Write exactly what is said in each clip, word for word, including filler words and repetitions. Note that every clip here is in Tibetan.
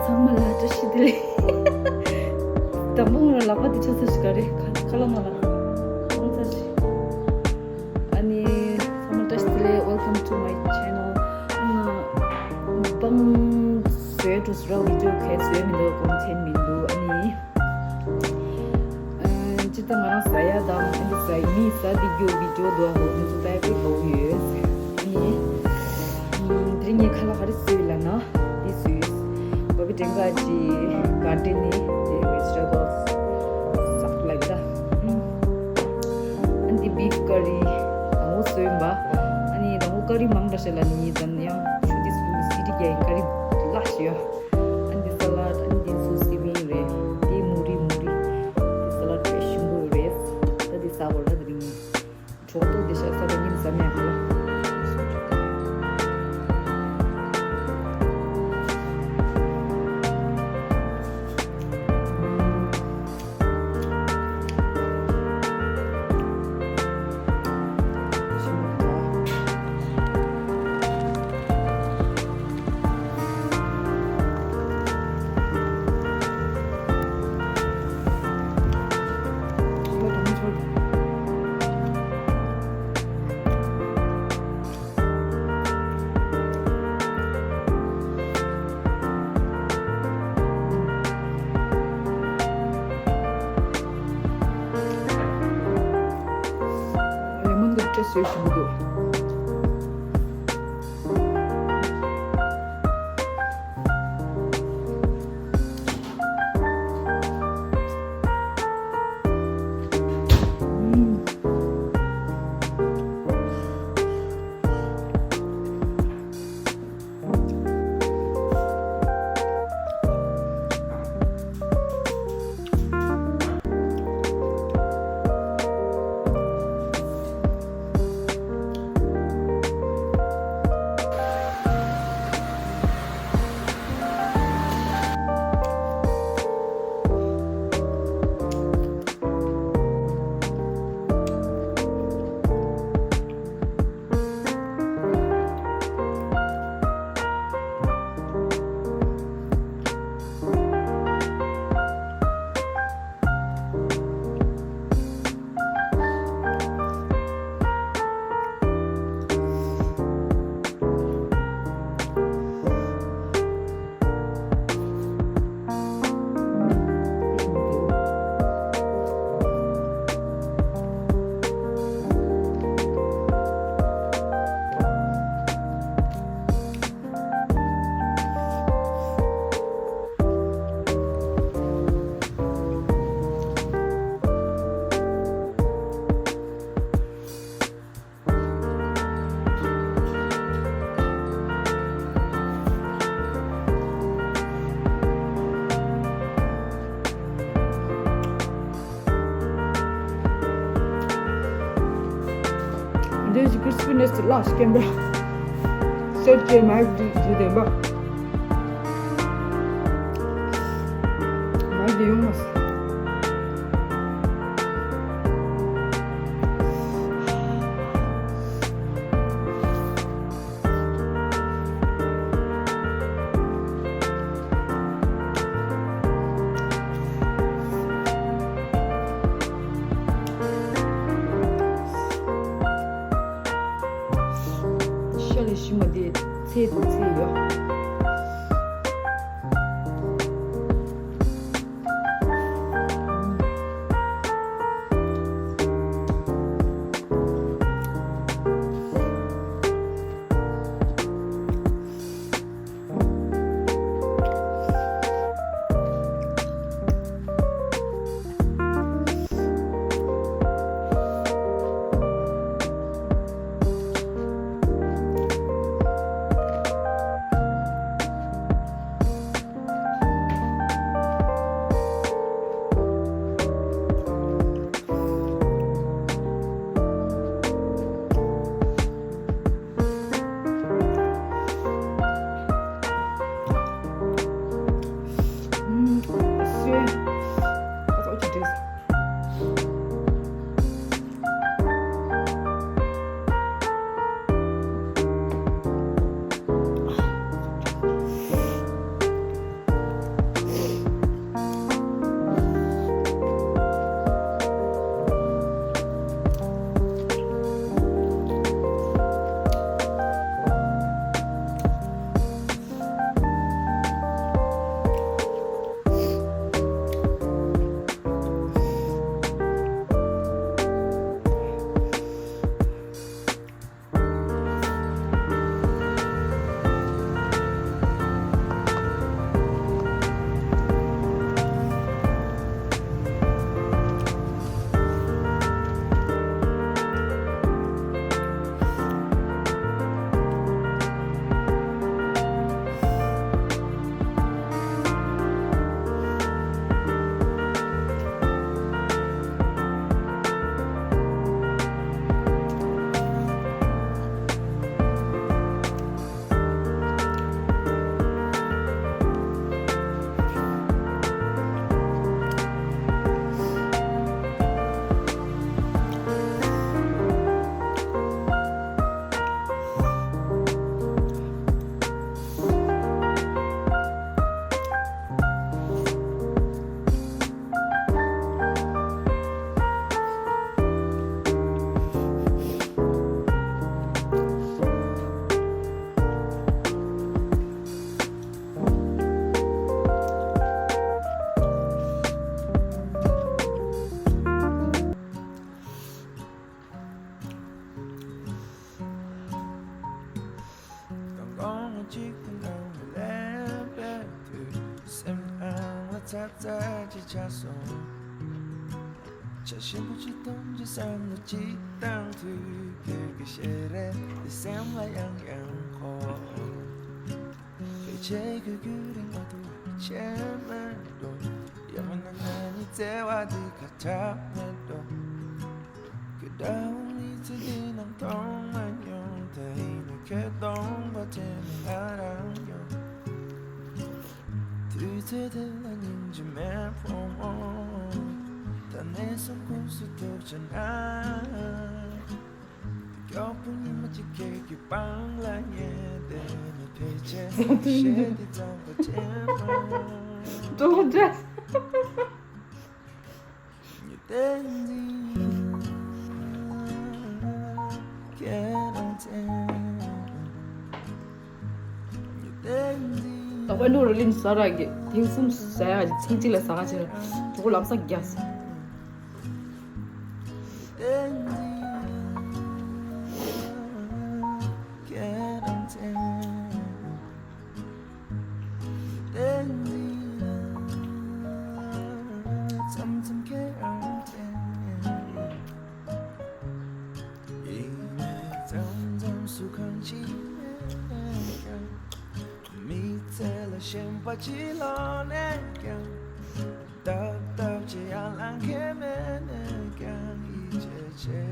ཚང་མ་ལ་བཀྲ་ཤིས་བདེ་ལེགས། དང་པོ་ང་ལག་པ་འདི་ཆགས་ཚར་ཞིག་ག་རེ་ཁ་ཁ་ལག་མ་ལག་ཁོང་ཚར་ཞིག་ཨ་ནི་ཚང་མ་བཀྲ་ཤིས་བདེ་ལེགས། Welcome to my channel. ང་མུག་པང་བཟོས་འགྲོ་སུ་ར་བི་ཌིའོ་གས་བཟོས་མི་འདུག་ཀོན་ཊེན་མི་འདུག་ཨ་ནི། སྤྱིར་བཏང་ང་རང་ཟ་ཡ་དང་ཨ་འདི་ཟ་ཡ་མིས་ཟ་བསྡད་རྒྱུ་བི་ཌིའོ་འདུག་ཨ་ཧོ་འདི་ཚོ་ལྟ་ཡ་དཔེ་དགའ་བོ་ཡོད། ཨ་ནི་དེ་རིང་ངས་ཁ་ལག་ག་རེ་བཟོས་ཡོད་ལབ་ན་འདི་བཟོས་ཡོད། བ་བི་ཀྲེང་ཀ་གི་གར་ཌེན་ནི་དེ་བེ་ཇི་ཊེ་བལ་ཟག་ལབ་ཡོད་ད། ཨ་ནི་འདི་བིཕ་ཀ་རི་དང་པོ་བཟོས་ཡིན་པ། ཨ་ནི་དང་པོ་ཀ་རི་མང་དྲགས་ཤག་ལབ་ནི་ཡིན་ཙང་ཡང་ཆུ་འདི་སུ་སི་ཊི་རྒྱ་ཡིན་ཀ་རི་ལ་ཞིག་ཡོད། ཨ་འདི་ས་ལད། ཨ་འདི་ཚོ་སི་བིང་རེད། འདི་མུ་རི་མུ་རི། འདི་ས་ལད་དཔེ་ཞིམ་པོ་རེད། ད་འདི་ཟ་དགོས་ན་དེ་རིང་གྲོགས་ཏོ་འདི་ཤ་ཟ་ད་ཉིན་ཟ་མེད་ཧ་ལ། ལེ་མོན་འདི་བཀྲ་ཤིས་ཞིམ་པོ་འདུག་འདི་ཀི་རི་སི་པི་ནེ་སི་ལ་སྐྱེན་པ། སེར་སྐྱའི་མར་འདི་འདི་ལྡན་པ། མར་འདི་ཡོང་མ་སོང་། ཤ་ལས་ཞིམ་པ་དེ་ཚད་དུ་ཚད་ཡོད། ཅི་ཆགས་སོང་། བྱ་ཞིམ་པོ་ཅི་གཏོང་ཅི་བསམ་ན་ཅི་བཏང་དུས་ཁྱོད་ཀྱི་ཞལ་རས་དེ་སེམས་ལ་ཡང་ཡང་འཁོར། ཕལ་ཆེར་ཁྱོད་རྒྱུན་རིང་མ་ཐུབ་ཆེ་མེད་འགྲོ། ཡང་མིན་ན་ང་གཉིས་བརྩེ་བ་འདི་ཁ་གྲག་མེད་འགྲོ། ཁྱོད་འདྲ་བོ་མི་ཚེ་འདི་ནང་མཐོང་མ་མྱོང་། ད་ཡིན་ན་ཁྱོད་སྟོང་པ་དྲན་ནས་ང་རང་ཡོང་། དུས་ཚོད་དེ་ལ་སྙིང་རྗེ་མེད་ཕོ་མོ། ད་ནས་བཟུང་ཁུངས་སུ་ཐུག་བྱས་ན། མགྱོགས་པོ་ཉི་མ་གཅིག་ཁྱེད་ཀྱི་པང་ལ་ཉལ་བསྡད་ནས་ཕལ་ཆེར་ཤེས་དེ་ཙམ་པ་དྲན་མ། འགྲོ་འདྲ། ཉི་ཟླའི་འཛིན་ཁྱེད་རང་བཙན། ཉི་ཟླའི་འཛིན། ད་དཔལ་ལྡོང་ར་གླིང་ཟ་ར་གི་ཐེངས་གསུམ་ཟ་ཡ་ཐེངས་གཅིག་ལ་ཟ་ག་ཕྱིན་ན་གྲོད་ཁོག་ལམ་སང་རྒྱགས། མི་ཚེ་ལ་ཞེན་པ་ཅི་ལོག་ནས་ཀྱང་། ཏག་ཏག་ཅི་ཡང་ལང་ཁེ་མེད་ནས་ཀྱང་ཡིད་ཆེས་ཆེ།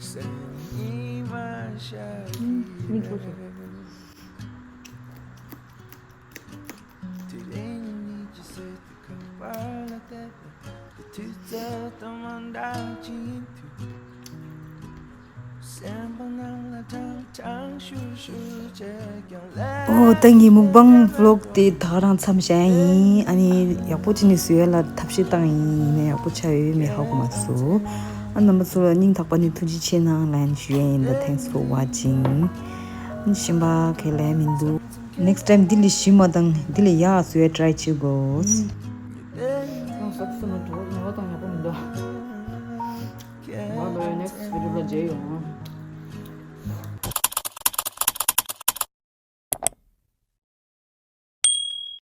སེམས་ཉི་མ་ཤར་གྱི་རེད། དེ་རིང་ཉིད་ཀྱི་སྲོལ་དུ་ཁ་པར་ལ་བལྟས་པ། དུས་ཚོད་དང་མ་འདང་ཅི་ཡིན་དུས། སེམས་པ་ནང་ལ་ཀྲང་ཀྲང་ཤུར་ཤུར་བྱས་ཀྱང་ལས། ཨོ་ད་ངའི་མུག་བང་བི་ལོག་དེ་ད་ག་རང་མཚམས་བཞག་ཡིན། ཨ་ནི་ཡག་པོ་ཅིག་ནས་བཟོ་ཡ་ལ་ཐབས་ཤེས་བཏང་ཡིན། ཡིན་ནའི་ཡག་པོ་ཆགས་ཡོད་མེད་ཧ་གོ་མ་སོང་། ཨ་ནི་རྣམ་པ་ཚོ་ལ་སྙིང་ཐག་པ་ནས་ཐུགས་རྗེ་ཆེ་གནང་ལན་ཞུ་ཡ་ཡིན། ད་thanks for watching། ཨ་ནི་གཞན་པ་ག་ལས་མི་འདུག next time འདི་ལས་ཞིམ་མ་དང་འདི་ལས་ཡག་བཟོ་ཡ་try བྱེད་དགོས། ཡང་ཟབ་སུ་མ་འགྲོ་ངོ་བ་དང་ཡག་པོ་མི་འདུག་ང་ལོ་next video ལ་མཇལ་ཡོང་།